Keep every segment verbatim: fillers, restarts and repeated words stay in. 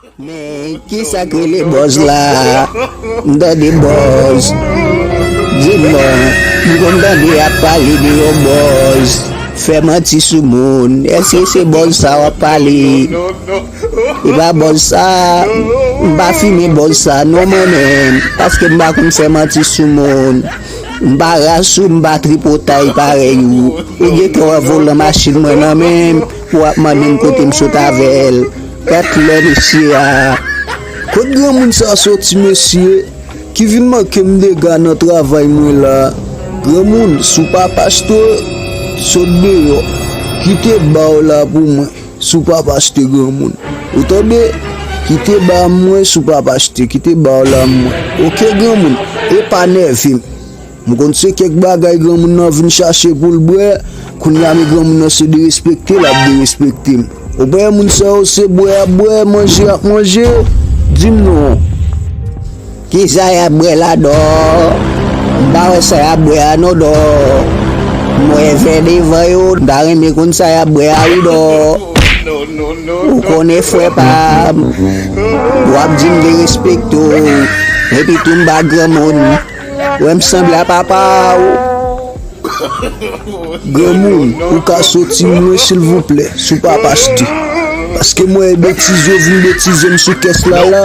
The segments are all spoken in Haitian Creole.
Men kisa k rele buzz la? M tande buzz. Di m non. M konn tande y ap pale de yon buzz. Fè manti sou moun. Èske se buzz sa w ap pale? E pa buzz sa. M pa fimen buzz sa non mwen menm. Paske m pa konn fè manti sou moun. M pa ras ou, m pa tripotay parèy ou. Ou gentan wè volan machin mwen nan men m, ou ap mande m kote m sot avè l. Gad lè mesye a. Kot granmoun sa soti mesye? Ki vin manke m dega nan travay mwen la. Granmoun, si w pa paste, sot deyò. Kite ba w la pou mwen, si w pa paste granmoun. Ou tande? Kite ba mwen, si w pa paste, kite ba w la mwen. Oke granmoun, e pa nève m. M konn se kèk bagay granmoun nan vin chache pou l bwè, kounye a men granmoun nan se derespekte l ap derespekte m. Ou pa wè moun sa yo se bwè y ap bwè, manje y ap manje? Di m non. Kisa y ap bwè la dò? M pa wè sa y ap bwè a non dò. M wè vè devan yo, m ta renmen konn sa y ap bwè a wi dò. Ou konnen frè pa m, w ap di m derespekte w, epi tou m pa granmoun. Wè m sanble a papa w. Granmoun, ou ka soti mwen silvouplè, si w pa paste. Paske mwen e betize w vin betize m sou kès la la,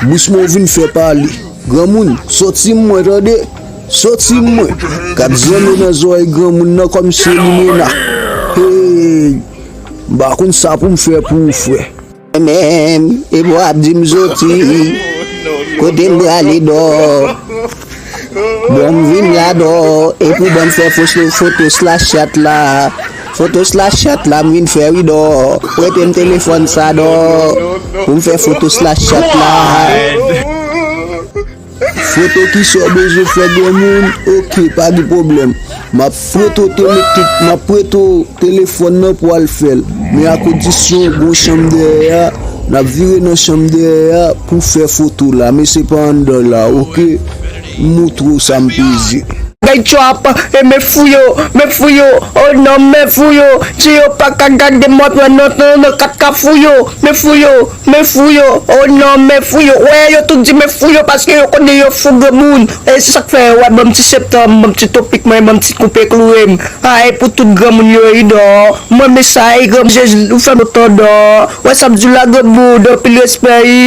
bouch mwen w vin fè pale. Granmoun, soti mwen tande. Soti mwen. Gad zanmi nan zòrèy granmoun nan kòmsi limena. Hey, m pa konn sa pou m fè pou ou frè. Menm, epi w ap di m soti. Kote m prale dò? Bon, m vin la dò, epi w ban m fè foto, foto slash chat la. Foto slash chat la m vin fè wi dò. Prete m telefòn sa dò. Pou m fè foto slash chat la. Foto kisa w bezwen fè granmoun? Oke, pa gen pwoblèm. M ap prete w tele-, tout, m ap prete w telefòn nan pou w al fè l. Men a kondisyon gon chanm dèyè a, n ap vire nan chanm dèyè a pou fè foto la. Men se pa anndan la, oke? M moutre w sa m peze. Gay trap, e men fou yo, men fou yo, oh non men fou yo, si yo pa ka gade mòt mwen nan, nan, nan kat ka fou yo, men fou yo, men fou yo, oh non men fou yo, wè yo tout di men fou yo paske yo konnen yo fou granmoun, e se sa k fè yo wè ban m ti septanm, ban m ti topik mwen, ban m ti koupe kloure m, a e pou tout granmoun yo wi dò, mwen men sa e granmoun Jezi ou fè m otan dò, wè sa m di w la granmoun, anpil respè wi.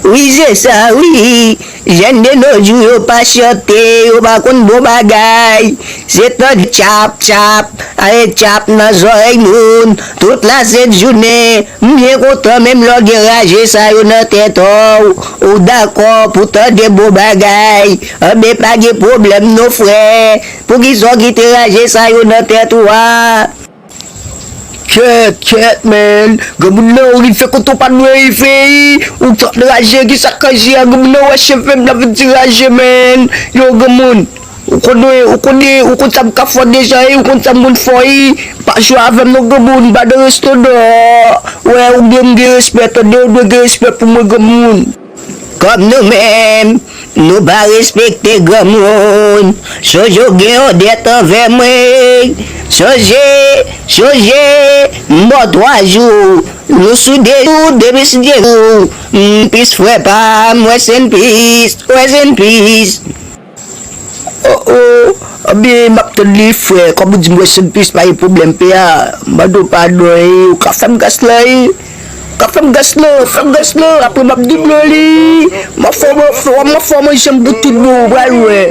Wi, se sa, wi. Jèn de nos jours yo pa chante, yo pa konn bon bagay. Se tande tchap, tchap, ale tchap nan zòrèy moun. Tout lasent jounen, m byen kontan, menm lè w gen raje sa yo nan tèt ou, ou dakò pou tande bon bagay. Anben, pa gen pwoblèm non, frè. Poukisa w kite raje sa yo nan tèt ou a? Kèt, kèt, man. Granmoun nan, ou rive kote w pa dwe rive, wi. Ou t ap raje, ki sa k raje a? Granmoun nan, wè cheve m, l ap vin di raje, man. Yo, granmoun. Ou konnen, ou konnen, ou konn sa m ka fè deja, wi. Ou konn sa m konn fè, wi. Pa jwe avè m, non, granmoun. M pa nan resto, non. Wè, ou gen, m gen respè, tande, ou dwe gen respè pou mwen, granmoun. Kòm nou menm, nou pa respekte granmoun. Sonje w gen yon dèt anvè mwen. Sonje, sonje, m ba w twa jou. Nou sou de jou, depi sou de jou. M pis frè pa m, rest in peace, rest in peace. Oh, oh. Anben, m ap tann li, frè. Kòm ou di m rest in peace, pa gen pwoblèm, pè a. M mande w padon, e, ou ka fè m gas la, e. Ou ka fè m gas la, fè m gas la. Apre, m ap double li. M ap fè w, m ap fè w, m ap fè w manje m pou tout bon, ou pral wè.